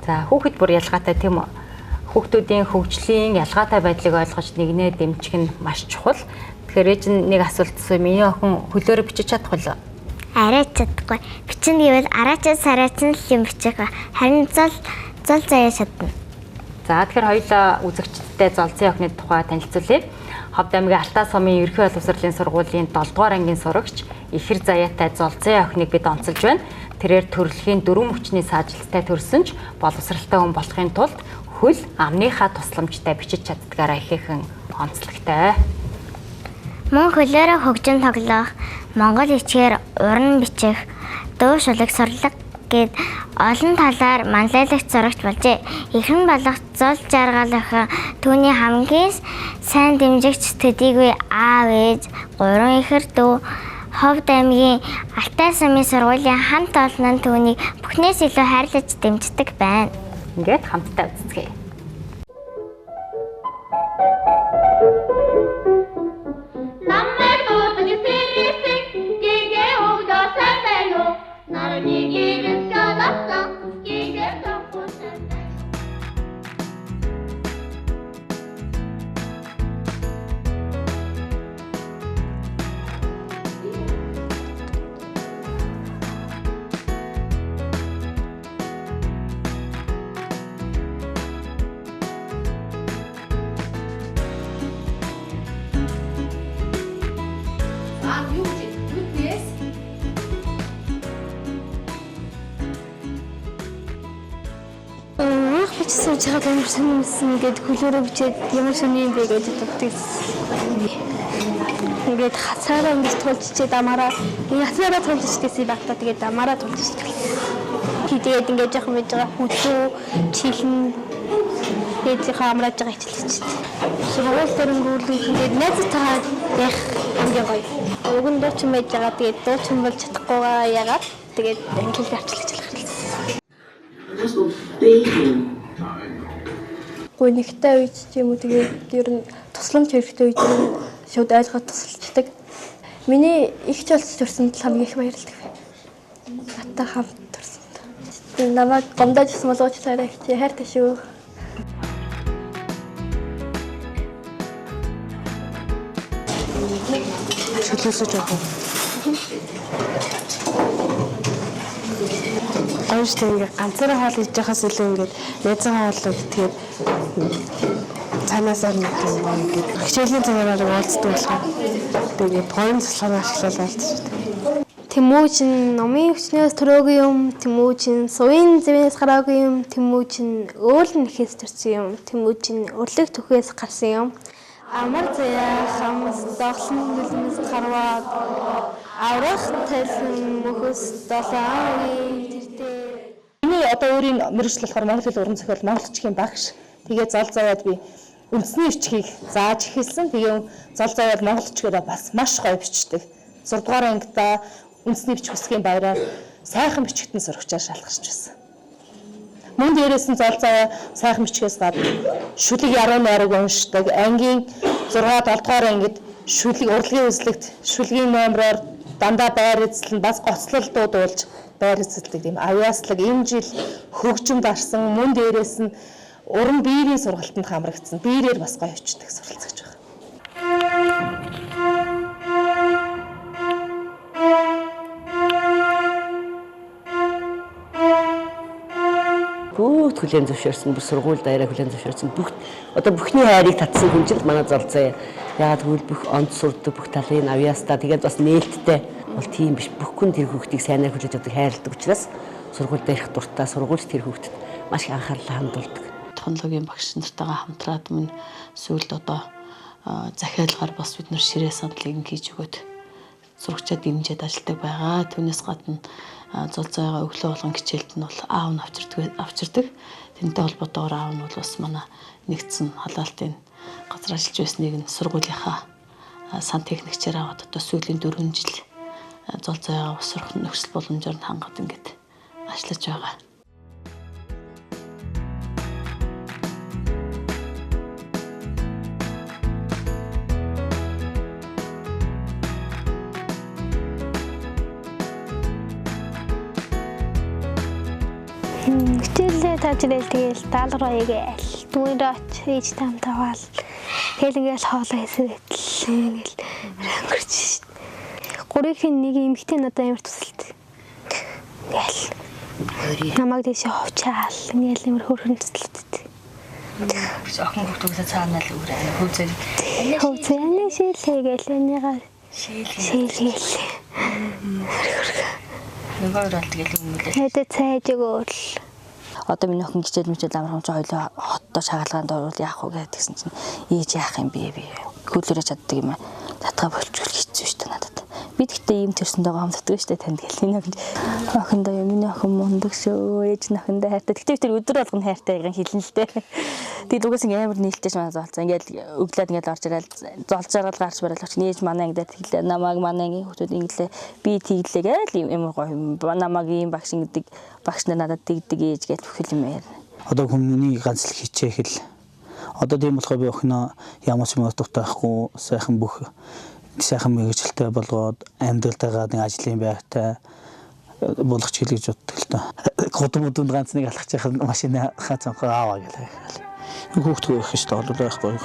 За, хүүхэд бүр ялгаатай тийм үү? Хүүхдүүдийн хөгжлийн ялгаатай байдлыг ойлгож нэгнээ дэмжих нь маш чухал. Тэгэхээр ээж нь нэг асуулт асуу. Миний охин хөлөөрөө бичиж чадах уу? Арай чадахгүй. Бичнэ гэвэл араачаа сараачин л юм бичих. Харин зол заяа чадна. За, тэгэхээр хоёулаа үзэгчдэд Золзын охины тухай танилцуулъя. Ховд аймгийн Алтай сумын ерөнхий боловсролын сургуулийн 7 дугаар ангийн сурагч ихэр заяатай Золзын охиныг бид онцолж байна. Тэрээр төрөлхийн дөрвөн хүчний саажилттай төрсөн ч боловсралтай хүн болохын тулд хөл амныхаа тусламжтай бичиж чаддгаараа ихээхэн онцлогтой. Мөн хөлөөрөө хөгжим тоглох, монгол бичгээр уран бичих, дуу шулаг сурлага гээд олон талаар манлайлагч зурагч болжээ. Ихэн болох зол жаргал охин түүний хамгийн сайн дэмжигч төдийгүй аав ээж, 3 ихэр дүү, Ховд аймгийн Алтай сумын сургуулийн хамт олон нь түүнийг бүхнээс илүү хайрлаж дэмждэг байна. Ингээд хамтдаа үзцгээе. Бичсэн чагаад ямар сонирмсан ингээд хөлөөрөө бичээд ямар сони юм бэ гэж боддог. Ингээд хацаараа ингэж тулж чичээд амаараа хацаараа тулж чичдээсээ багтаа тэгээд амаараа тулж чичдэг. Тэгээд ингээд жоохон байж байгаа хүлүү чилэн тэгээд жоохон амрааж байгаа хичээл чичдэг. Сургууль дөрөнгүүлэн ингээд найзтайгаа явах хамгийн гоё. Уг нь дуучин байж байгаа, тэгээд дуучин болж чадахгүйгаа ягаад тэгээд англи хэлээр авчлаж хэлсэн. Гүнигтэй үед ч юм уу тэгээд ер нь тусламж хэрэгтэй үед нь шууд ойлгоод тусалчдаг. Миний их ч олж төрсөнд л хамгийн их баярлдаг. Надтай хамт төрсөнд. Намайг гомдоож ирсэн бол уучлаарай их чи хайртай шүү. Чөлөөлөж явах. Гоё шүү дээ, ингээд ганцаараа хоол хийж байхаас илүү ингээд найзаагаа хооллоод тэгээд цаанаасаа нэг юм гоё ингээд хичээлийн цагаараа уулздаг болохоор тэгээд гоён цэцлэгээр ашиглаад уулздаг. Тэмүүжин номын хүчнээс төрөөгүй юм, Тэмүүжин сувын зэвээс гараагүй юм, Тэмүүжин өөл нэхээс төрсөн юм, Тэмүүжин өрлөг түхээс гарсан юм. Амар заяа хамс доглон нүлмэс гарваад аврах тайлан мөхөс долоон тэртээ. Миний одоо өөрийн мэргэжил болохоор монгол хэл уран зохиол, монгол бичгийн багш. Тэгээ зол заяад би үндэсний бичгийг зааж эхэлсэн. Тэгээ зол заяад монгол бичгээр бас маш гоё бичдэг. 6 дугаар ангидаа үндэсний бичих үсгийн баяраар сайхан бичгтэн сурагчаар шалгарч байсан. Мөн дээрээс нь зол заяа сайхан бичгээс гадна шүлэг яруу найраг уншдаг. Ангийн 6 7 дугаар ангид шүлэг урлагийн үзлэгт шүлгийн номероор дандаа байр эзлэн бас гоцлол дуудуулж байр эзэлдэг тийм авьяаслаг энэ жил хөгжим дарсан. Мөн дээрээс нь уран биерийн сургалтанд хамрагдсан. Биерээр бас гоё өчтдөг суралцагч байна. Бүгд хүлээн зөвшөөрсөн, бүх сургууль даяараа хүлээн зөвшөөрсөн. Бүх одоо бүхний хайрыг татсан хүн чинь манай Золзаяа. Яагаад гэвэл бүх онц сурдаг, бүх талын авьяастай, тэгээд бас нээлттэй. Бол тийм биш. Бүх хүн тэр хүүхдийг сайнаар хүлээж авдаг, хайрладаг учраас сургууль дээрх дуртай, сургуульч тэр хүүхдэд маш их анхаарлаа хандуулдаг. Технологийн багш нартайгаа хамтраад мөн сүүлд одоо захиалгаар бас бид нар ширээ сандлыг хийж өгөөд сурагчаад дэмжиж ажилладаг байгаа. Түүнээс гадна Золзаяагаа өглөө болгон хичээлд нь бол аав нь авчирдаг. Тэнтэй холбоотойгоор аав нь бол бас манай нэгдсэн халаалтын газар ажиллаж байсныг нь сургуулийнхаа сантехникчээр аваад одоо сүүлийн 4 жил Золзаяагаа бас сурах нөхцөл боломжоор нь хангаад ингээд ажиллаж байгаа. Хичээлээ Ангитай жирэл тэгэл даалгавар хийгээл дүүнрээ оч ээж там таваал. Тэгэл ингээл хоолоо хийсэн байтал ингээл өнгөрч шít. Гурийн нэг эмэгтэй надад амар тусалт. Ингээл намайг дэше ховчаал ингээл амар хөөрхөн тусалт. Охин хүүхдүүдээ цаанаа л өөр аа хөв зэрэг. Хөв зэрэг шилээгээл энийгээ шилгээл. Нөгөө хоёр бол тэгэл өмнөлөө. Тэгээд цайж өгөөл. Одоо миний охин хичээл мичээл амар юм чи хоёлоо хоттой шагалгаанд орвол яах вэ гэсэн чинь ээж яах юм бэ би. Хөлөөрөө чаддаг юм аа. Татгаа болчихвол хэцүү шүү дээ надад. Би тэгтээ ийм төрсөнд байгаа хамтдаг шүү дээ танд гэл. Энэ охин охиндоо юм миний охин мундаг шүү. Ээж нь охиндоо хайртай. Тэгтээ тэр өдөр болгоно хайртай байгаа хэлнэ л дээ. Тэгээд угаас ингээ амар нийлтэй ч манай золцсон. Ингээл өглөөд ингээл орж ирэл золж жаргал гарч барайл оч. Нээж манай анги дээр тэглээ. Намайг манай ангийн хүмүүс инглээ. Би тэглээ гээл юм гоё. Намайг ийм багш ингэдэг багш нар надад тэгдэг ээж гэж бүх юм ярина. Одоо хүмүүний ганц л хичээх л. Одоо тийм болохоор би охиноо ямар ч юм утгатай байхгүй сайхан бүх сайхан мэргэжилтэй болгоод амьдралтайгаа нэг ажлын байртай болгоч хэл гэж боддог л доо. Гудам муданд ганц нэг алхаж яхад машина хаа цанхаа ааваа гэлээ. Хүүхдгүй их шүү дээ бол байхгүй.